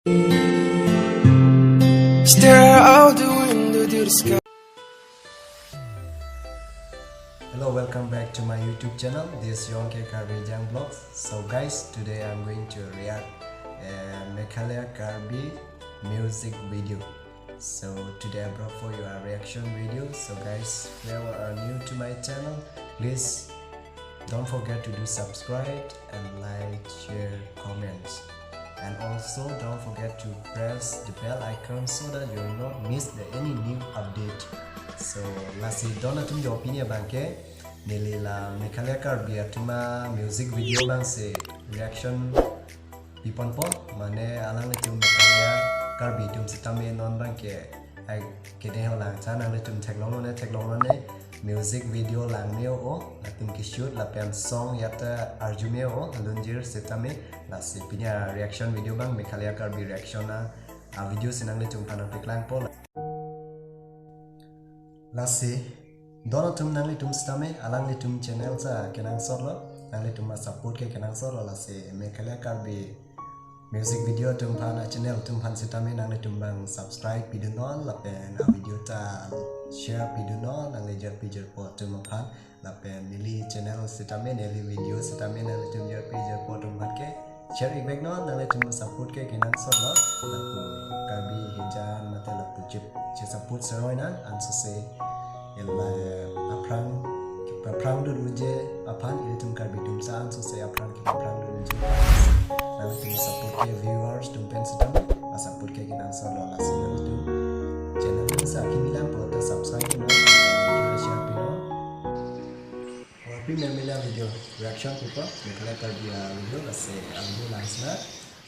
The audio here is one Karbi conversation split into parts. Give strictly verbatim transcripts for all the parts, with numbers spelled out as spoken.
Stare out the window to the sky. Hello, welcome back to my YouTube channel. This is Yongke Karbi Jang Vlogs. So guys, today I'm going to react a Meghalaya Karbi music video. So today I brought for you a reaction video. So guys, whoever are new to my channel, please don't forget to do subscribe and like, share, comments. And also don't forget to press the bell icon so that you will not miss the any new update. So lasi don atum jo pini abangke neli la Meghalaya Karbi atum a music video abangsi reaction piponpo, mane alanglitum Meghalaya Karbi atum sitame non abangke ai kede ho lang cha nanglitum theklong lone theklong lone music video lang me-o, latum ke shoot lapen song yata arju me-o lunjir sitame. Lasi pini a reaction video abang Meghalaya Karbi reaction a, a video si nanglitum aphan nangpaklangpo. Lasi don atum nanglitum sitame alanglitum channel sa kenangsotlo, nanglitum a support ke kenangsotlo, lasi Meghalaya Karbi music video atum aphan a channel atum aphan sitame nanglitum abang subscribe pidunnon lapen a video ta share pidunnon nangli jirpi jirpo atum aphan, lapen neli channel sitame neli video sitame nanglitum jirpi jirpo atum aphan ke share ik vek non, nanglitum support ke kenangsotlo. Lapu Karbi hijan mate lapu chip che support seroi nang ansose ela aphrang aphrang dut unji aphan ilitum Karbi atum sa ansose aphrang ke aphrang dut unji. Nanglitum support ke viewers atum pen sitame a support ke kenangsotlo, lasi nanglitum channel atum sa kimi lang pulote subscribe non, video share pinon. Or pi memela video reaction pipo Meghalaya Karbi a video, lasi a video langsna.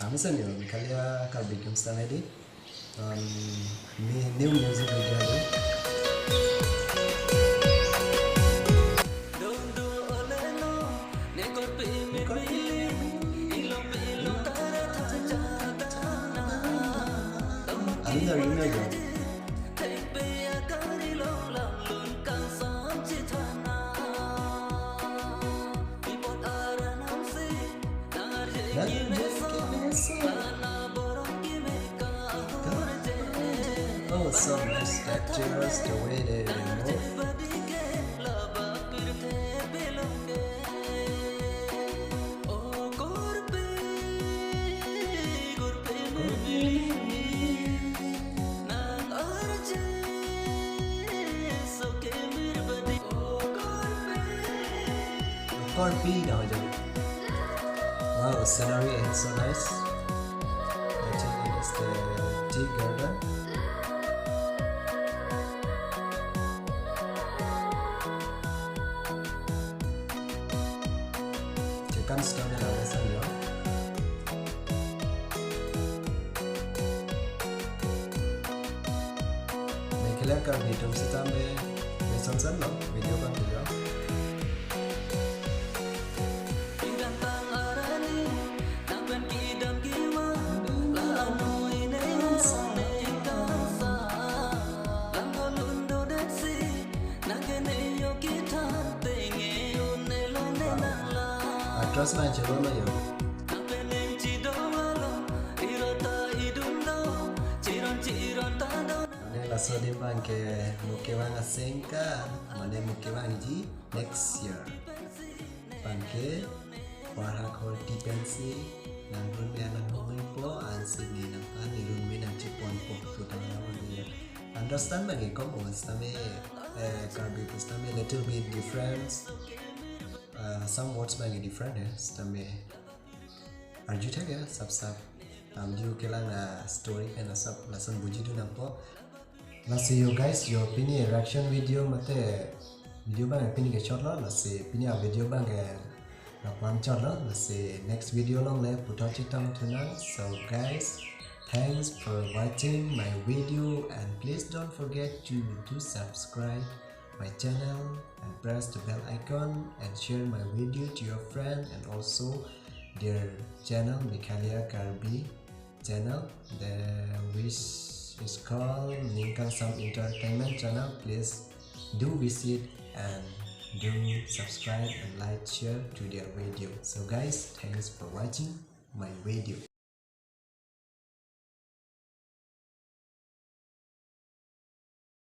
Kami senior Meghalaya Karbi atum sitame di um, ni new music video di. Alun dari email ya. Oh, so nice textures, the way they remove. Korpi dah aja. Wow, scenery is so nice. Actually, it's the tea garden. Chekan stone la lesson yo. Meghalaya Karbi atum sitame mesan san lo video kan video. Actress na chelo na yo. Mane laso adim abang ke muke vang asengka, mane muke vangji next year. Abang ke warhak hor tipensi nangrun me anang hongpo ansi ne nangphan ne run me nangcheponpo putang ya mane. Understand abang ke kom o sitame, eh, Karbi atum sitame little bit different. Uh, some words abang ke different ya, sitame arju thak ya, sap sap. Amju kelang a story pen asap lason bujidun nangpo. Lasi yo guys, yo pini reaction video mate video abang pini ke short lo, lasi pini a video abang ke lapu-an short lo, lasi next video along le puthot chetong thunang. So guys, thanks for watching my video and please don't forget to do subscribe my channel and press the bell icon and share my video to your friend and also their channel Meghalaya Karbi channel, the which is called Ningkangsam Entertainment channel. Please do visit and do subscribe and like share to their video. So guys, thanks for watching my video.